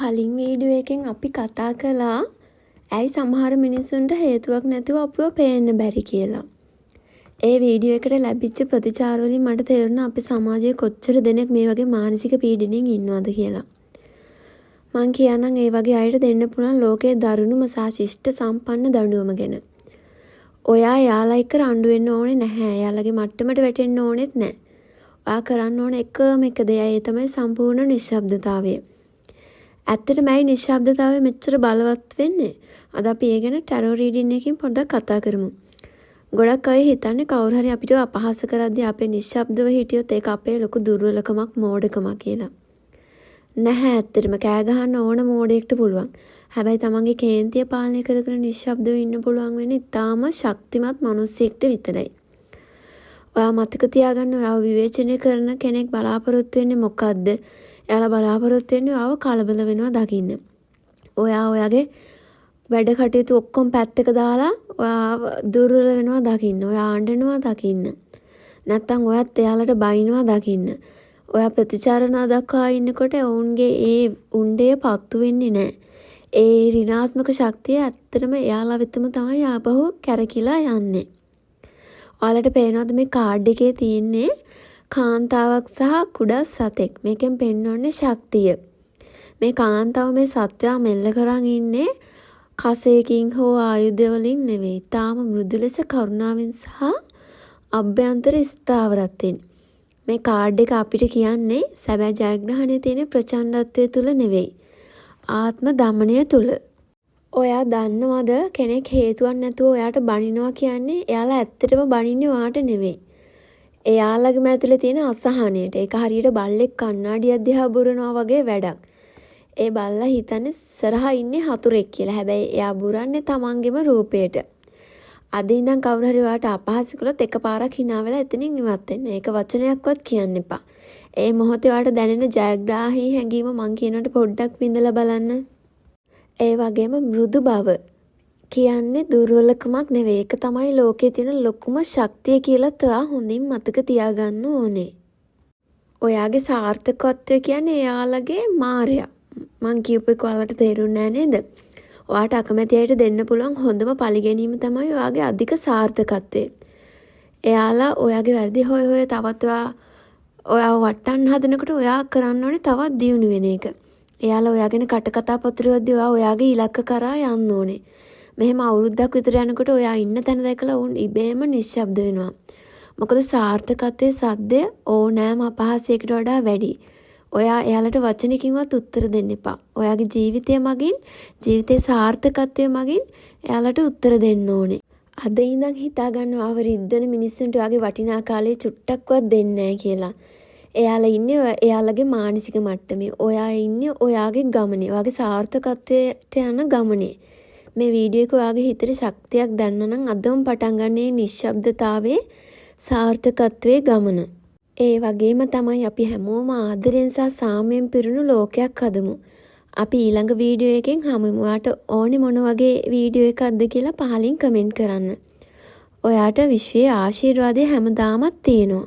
කලින් වීඩියෝ එකෙන් අපි කතා කළා ඇයි සමහර මිනිස්සුන්ට හේතුවක් නැතුව අපිව පේන්න බැරි කියලා. ඒ වීඩියෝ එකට ලැබිච්ච ප්‍රතිචාර වලින් මට තේරුණා අපේ සමාජයේ කොච්චර දෙනෙක් මේ වගේ මානසික පීඩනයෙන් ඉන්නවද කියලා. මං කියන්නම් ඒ වගේ අයට දෙන්න පුළුවන් ලෝකයේ දරුණුම සහ ශිෂ්ට සම්පන්න දඬුවම ගැන. ඔයා එයාලා එක්ක රණ්ඩු වෙන්න ඕනේ නැහැ. එයාලගේ මට්ටමට වැටෙන්න ඕනෙත් නැහැ. ඔයා කරන්න ඕන එකම එක දෙයයි, ඒ තමයි සම්පූර්ණ නිශ්ශබ්දතාවය. ඇත්තටම ඇයි නිශ්ශබ්දතාවය මෙච්චර බලවත් වෙන්නේ? අද අපි ඒ ගැන ටැරෝ රීඩින් එකකින් පොඩ්ඩක් කතා කරමු. ගොඩක් අය හිතන්නේ කවුරු හරි අපිට අපහාස කරද්දී අපේ නිශ්ශබ්දව හිටියොත් ඒක අපේ ලොකු දුර්වලකමක්, මෝඩකමක් කියලා. නැහැ, ඇත්තටම කෑ ගහන්න ඕන මෝඩයෙක්ට පුළුවන්. හැබැයි තමන්ගේ කේන්තිය පාලනය කරගෙන නිශ්ශබ්දව ඉන්න පුළුවන් වෙන්නේ ඉතාම ශක්තිමත් මිනිස්සෙක්ට විතරයි. ඔයා මතක තියාගන්න, ඔයාව විවේචනය කරන කෙනෙක් බලාපොරොත්තු වෙන්නේ මොකද්ද? එයාලා බලාපොරොත්තු වෙන්නේ ඔයාව කලබල වෙනවා දකින්න. ඔයා ඔයාගේ වැඩ කටයුතු ඔක්කොම පැත්තක දාලා ඔයා දුර්වල වෙනවා දකින්න. ඔයා අඬනවා දකින්න. නැත්තම් ඔයත් එයාලට බයිනවා දකින්න. ඔයා ප්‍රතිචාර නොදක්වා ඉන්නකොට ඔවුන්ගේ ඒ උණ්ඩය පත්තු වෙන්නේ නෑ. ඒ ඍණාත්මක ශක්තිය ඇත්තටම එයාලා වෙතම තමයි ආපහු කැරකිලා යන්නේ. ඔයාලට පේනවද මේ කාඩ් එකේ තියෙන්නේ කාන්තාවක් සහ කුඩා සතෙක්? මේකෙන් පෙන්වන්නේ ශක්තිය. මේ කාන්තාව මේ සත්වයා මෙල්ල කරන් ඉන්නේ කසයකින් හෝ ආයුධ වලින් නෙවෙයි. ඉතාම මෘදු ලෙස, කරුණාවෙන් සහ අභ්‍යන්තර ස්ථාවරත්වයෙන්. මේ කාඩ් එක අපිට කියන්නේ සැබෑ ජයග්‍රහණය තියෙන ප්‍රචණ්ඩත්වය තුල නෙවෙයි, ආත්ම දමනය තුල. ඔයා දන්නවද, කෙනෙක් හේතුවක් නැතුව ඔයාට බනිනවා කියන්නේ එයාලා ඇත්තටම බනින්නේ ඔයාට නෙවෙයි, එයාලගේම ඇතුලේ තියෙන අසහනයට. ඒක හරියට බල්ලෙක් කණ්ණාඩියක් දිහා බුරනවා වගේ වැඩක්. ඒ බල්ලා හිතන්නේ ඉස්සරහා ඉන්නේ හතුරෙක් කියලා. හැබැයි එයා බුරන්නේ තමන්ගේම රූපයට. අද ඉඳන් කවුරු හරි ඔයාට අපහාස කළොත් එකපාරක් හිනා වෙලා එතනින් ඉවත් වෙන්න. ඒක වචනයක්වත් කියන්න එපා. ඒ මොහොතේ ඔයාට දැනෙන ජයග්‍රාහී හැඟීම මං කියනවට පොඩ්ඩක් විඳලා බලන්න. ඒ වගේම මෘදු බව කියන්නේ දුර්වලකමක් නෙවෙයි. ඒක තමයි ලෝකේ තියෙන ලොකුම ශක්තිය කියලත් ඔයා හොඳින් මතක තියාගන්න ඕනේ. ඔයාගේ සාර්ථකත්වය කියන්නේ එයාලගේ මාරයා. මං කියපු එක ඔයාලට තේරුන්නේ නෑ නේද? ඔයාට අකමැති අයට දෙන්න පුළුවන් හොඳම පළිගැනීම තමයි ඔයාගේ අධික සාර්ථකත්වය. එයාලා ඔයාගේ වැරදි හොය හොය තවත් ඔයාව වට්ටන්න හදනකොට ඔයා කරන්න ඕනේ තවත් දියුණු වෙන එක. එයාලා ඔයා ගැන කට කතා පතුරවද්දි ඔයා ඔයාගේ ඉලක්ක කරා යන්න ඕනේ. මෙහෙම අවුරුද්දක් විතර යනකොට ඔයා ඉන්න තැන දැකලා ඔවුන් ඉබේම නිශ්ශබ්ද වෙනවා. මොකද සාර්ථකත්වයේ සද්දය ඕනෑම අපහාසයකට වඩා වැඩි. ඔයා එයාලට වචනකින්වත් උත්තර දෙන්න එපා. ඔයාගේ ජීවිතය මගින්, ජීවිතේ සාර්ථකත්වය මගින් එයාලට උත්තර දෙන්න ඕනේ. අද ඉඳන් හිතාගන්න, ඔයාව රිද්දන මිනිස්සුන්ට ඔයාගේ වටිනා කාලය චුට්ටක්වත් දෙන්නේ නෑ කියලා. එයාලා ඉන්නේ එයාලගේ මානසික මට්ටමේ. ඔයා ඉන්නේ ඔයාගේ ගමනේ. ඔයාගේ සාර්ථකත්වයට යන ගමනේ. මේ වීඩියෝ එක ඔයාගේ හිතට ශක්තියක් දැනුණා නම් අදම පටන් ගන්න මේ නිශ්ශබ්දතාවයේ සාර්ථකත්වයේ ගමන. ඒ වගේම තමයි අපි හැමෝම ආදරයෙන් සහ සාමයෙන් පිරුණු ලෝකයක් හදමු. අපි ඊළඟ වීඩියෝ එකෙන් හමුවෙමු. ඔයාට ඕනේ මොන වගේ වීඩියෝ එකක්ද කියලා පහලින් කමෙන්ට් කරන්න. ඔයාට විශ්වයේ ආශිර්වාදය හැමදාමත් තියෙනවා.